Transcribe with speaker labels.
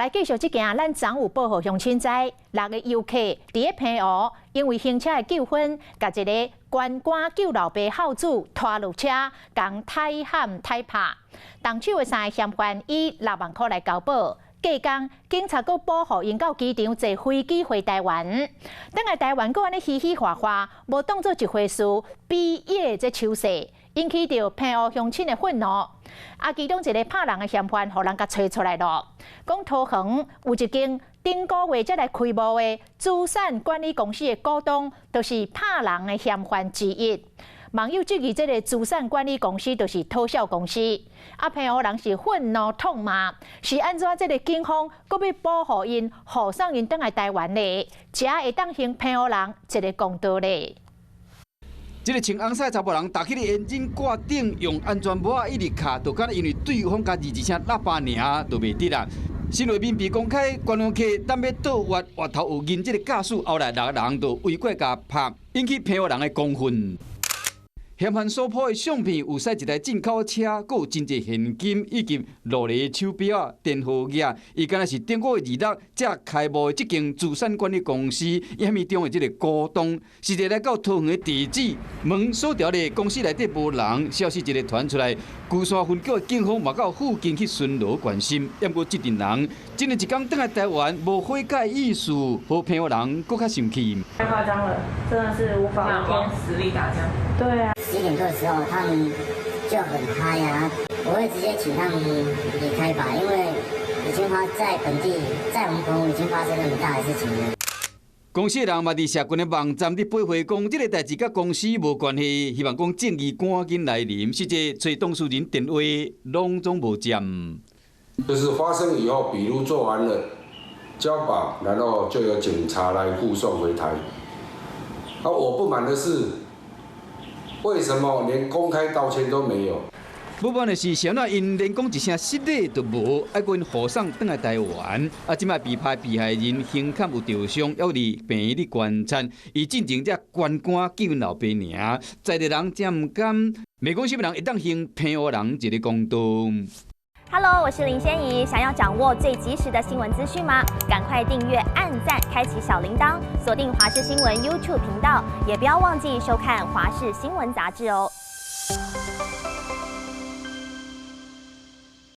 Speaker 1: 來繼續這件，咱昨有報予鄉親知，六个遊客佇咧澎湖，因為行車的糾紛，共一个關官救老爸孝子拖落車，共刣砍刣拍。動手的三个嫌犯以6萬箍來交保。隔工，警察閣保護𪜶到機場坐飛機回台灣。轉來台灣，閣按呢嘻嘻哈哈，無當做一回事，比耶這手勢，引起著澎湖鄉親的憤怒。啊，其中一个拍人的嫌犯，予人共揣出來囉。講桃園有一間頂個月才來開幕的資產管理公司的股東，就是拍人的嫌犯之一。網友質疑這个資產管理公司就是討痟公司。啊，澎湖人是憤怒痛罵，是按怎這个警方閣欲保護𪜶，護送𪜶轉來台灣咧？才會當還澎湖人一个公道咧。
Speaker 2: 這个穿紅衫查埔人，踏去咧引擎蓋頂，用安全帽仔一直敲，就敢若因為對方共二一聲喇叭爾，就袂得啦。新畫面被公開，觀光客等欲倒越，越頭有認這个駕駛，後來六个人就圍過共拍，引起澎湖人的公憤。嫌犯所拍的相片有駛一台進口車，閣有真濟現金以及勞力手錶、電號機。伊敢若是頂個月26才開幕的這間資產管理公司，伊物中的這个股東，實際來到桃園的地址，門鎖牢咧，公司內底無人。消息一个傳出來，龜山分局的警方嘛到附近去巡邏關心。毋過這陣人，真的一工轉來台灣，無悔改意思，予澎湖人閣較生氣。
Speaker 3: 太誇張了，真的是無法無天，
Speaker 4: 實力打架。
Speaker 3: 對啊。
Speaker 5: 10點多的時候，他們就很嗨啊！我會直接請他們離開吧，因為已經發在本地，在我們澎湖已經發生那麼大的事情了。
Speaker 2: 公司人嘛佇社群的網站佇駁回講，這个代誌佮公司無關係，希望講正義趕緊來臨。實際揣當事人電話攏總無接。
Speaker 6: 就是發生以後，筆錄做完了交保，然後就有警察來護送回台。啊，我不滿的是，為什麼連公開道歉都沒有？
Speaker 2: 不滿的是，啥怎𪜶連講一聲失禮都無，愛閣𪜶護送轉來台灣。啊，這擺被拍被害人胸坎有著傷，猶佇病院裡觀察。伊進前才關官救𪜶老爸爾，在地人才毋甘，袂講啥物人會當還澎湖人一个公道。
Speaker 7: Hello，我是林仙怡。想要掌握最及時的新聞資訊嗎？趕快訂閱、按讚、開啟小鈴鐺，鎖定華視新聞 YouTube 頻道，也不要忘記收看華視新聞雜誌哦。